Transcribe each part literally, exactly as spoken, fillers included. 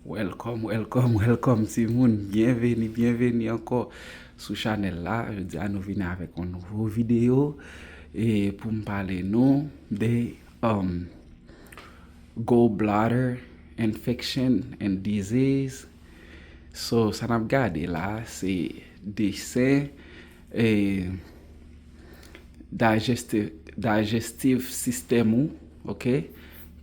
Welcome, welcome, welcome, timoun. Byenveni, byenveni ankò sou chanèl la. Jodi a, nou vini avèk yon nouvo videyo e pou m pale nou de um, gallbladder infection and disease. So, sa n ap gade la, se desen e digestive, digestive system ou, ok,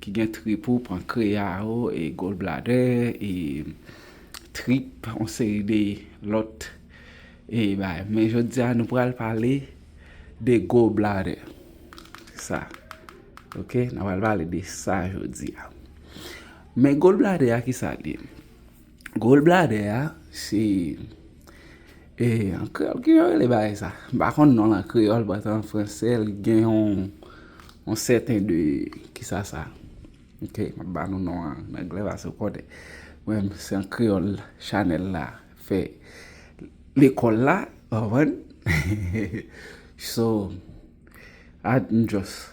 ki gen trip ou, pankreya ou, e gallbladder, e trip, yon seri de lòt e bagay. Men jodi a, nou pral pale de gallbladder. Sa. Ok, nou pral pale de sa jodi a. Men gallbladder a, ki sa l ye? Gallbladder a, se e, an kreyòl, ki jan yo rele bagay sa? M pa konn non l an kreyòl, but an franse, li gen yon, yon sèten de, ki sa sa? Ok, m ap ba nou non an anglè, paske w konnen. Mwen menm, se an kreyòl chanèl la fè lekòl la, w konprann? So, I just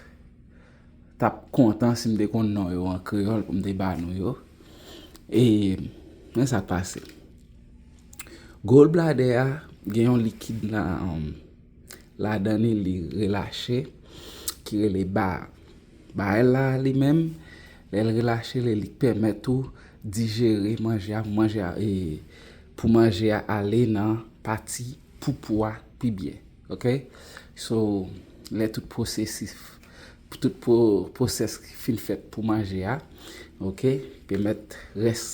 t ap kontan si m te konn non yo an kreyòl pou m te ba nou yo. E, men sa k pase. Gallbladder a gen yon likid la, um, ladan li, li relache, ki rele ba. Ba la li menm, lè l relache, li, li pèmèt ou dijere manje a, manje a, e, pou manje a ale nan pati poupou a pi byen. Ok? So, lè tout pwosesis, pou tout pwo-, pwosès ki fin fèt pou manje a, ok, pèmèt rès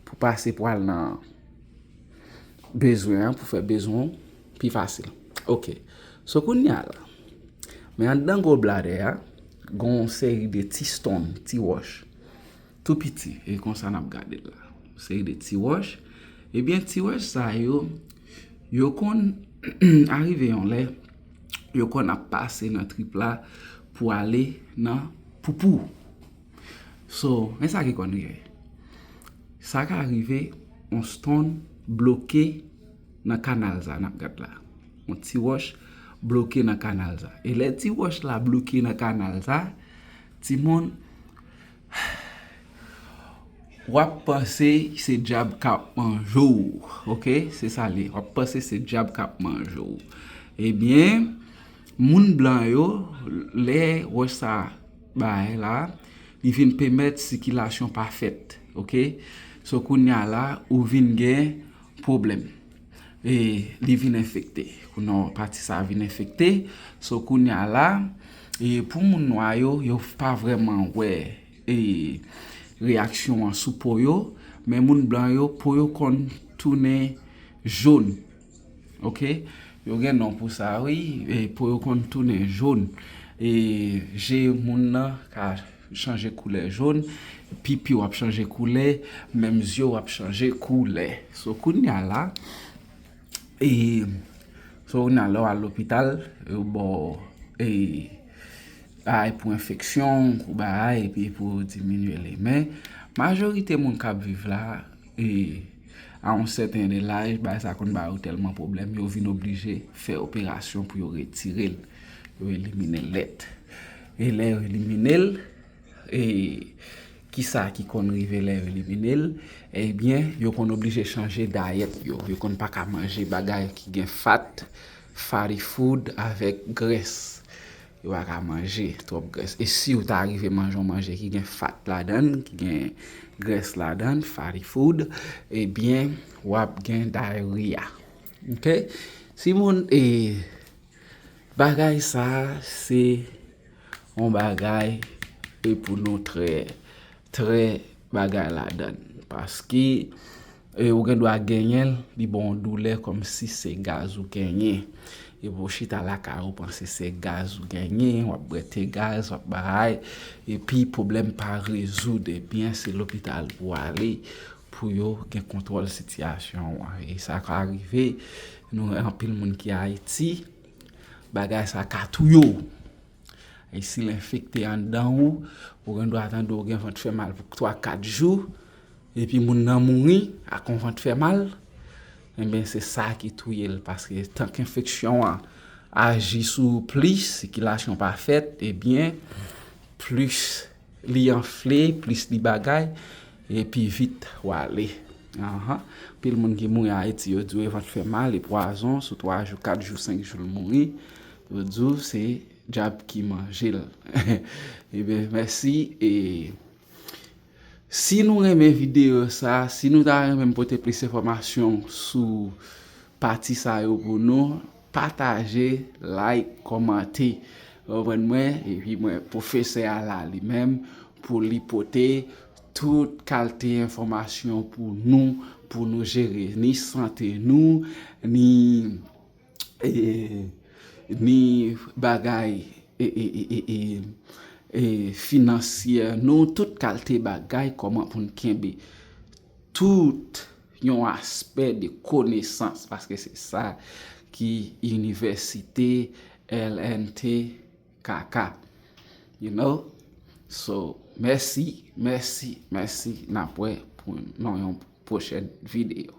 pou pase pou al nan bezwen an, pou fè bezwen w pi fasil. Ok. So, kounye a la, men anndan gallbladder a, gen yon seri de ti stone, ti wòch, tou piti, e konsa n ap gade l la. Yon seri de ti wòch. Ebyen, ti wòch sa yo, yo konn arive yon lè, yo konn ap pase nan trip la pou ale nan poupou. So, men sa ki konn rive. Sa ka rive, yon stone bloke nan kanal sa n ap gad la. Yon ti wòch bloke nan kanal sa. E lè ti wòch la bloke nan kanal sa, timoun, w ap panse se dyab k ap manje w. Ok? Se sa l ye. W ap panse se dyab k ap manje w. Ebyen, moun blan yo, lè wòch sa bay la, li vin pèmèt sikilasyon pa fèt. Ok? So, kounye a la, ou vin gen pwoblèm. E li vin enfekte. Kounye a pati sa vin enfekte. So, kounye a la, e pou moun nwa yo, yo pa vrèman wè e reyaksyon an sou po yo, men moun blan yo, po yo konn tounen jòn. Ok? Yo gen non pou sa, wi. E po yo konn tounen jòn. E je moun nan ka chanje koulè jòn, pipi w ap chanje koulè, menm zye w ap chanje koulè. So, kounye a la, e, so, kounye a lè w al lopital, yo ba w, e, bagay pou enfeksyon, pou bagay, epi pou diminye li. Men, majorite moun k ap viv la, e, a yon sèten de laj, bagay sa konn ba yo tèlman pwoblèm, yo vin oblije fè operasyon pou yo retire l, yo elimine l nèt. E lè yo elimine l, e, kisa ki konn rive lè yo elimine l? Ebyen, yo konn oblije chanje dayèt yo. Yo konn pa ka manje bagay ki gen fat, fatty food avèk grès. Yo pa ka manje twòp grès. E si w ta rive manje yon manje ki gen fat ladan l, ki gen grès ladan l, fatty food, ebyen, w ap gen dayeriya. Ok? Timoun, e, bagay sa a, se yon bagay e pou nou trè, trè bagay ladan l. Paske, e, ou gen dwa genyen l, li ba w yon doulè kòmsi se gaz ou genyen. Epi w chita lakay ou, panse se gaz ou genyen, w ap bwè te gaz, w ap bagay, epi pwoblèm pa rezoud, ebyen, se lopital pou w ale pou yo gen kontwòl sitiyasyon w an. E sa ka rive, nou wè anpil moun ki Ayiti, bagay sa ka touye w. E si l enfekte anndan ou, ou gen dwa tande w gen vant fè mal pou twa, kat jou, epi moun nan mouri ak yon vant fè mal, enben, se sa ki touye l, paske tank enfeksyon an aji sou ou plis, sikilasyon pa fèt, ebyen, plis li anfle, plis li bagay, E pi vit w ale. Anhan. Pil moun ki mouri Ayiti, yo di w e vant fè mal, e pwazon, sou twa jou, kat jou, senk jou l mouri. Yo di w se dyab ki manje l. Ebyen, mèsi. E si nou renmen videyo sa, si nou ta renmen m pote plis enfòmasyon sou pati sa yo pou nou, pataje, like, kòmante. Ou konprann mwen? Epi mwen, pwofesè a la li menm, pou li pote tout kalte enfòmasyon pou nou, pou nou jere ni sante nou, ni, e, ni bagay, e, e, e, e, e, e, finansyè nou, tout kalte bagay, kòman pou n kenbe tout yon aspè de konesans, paske se sa ki inivèsite L N T K K. You know? So, mèsi, mèsi, mèsi. N ap wè pou nan yon pwochèn videyo.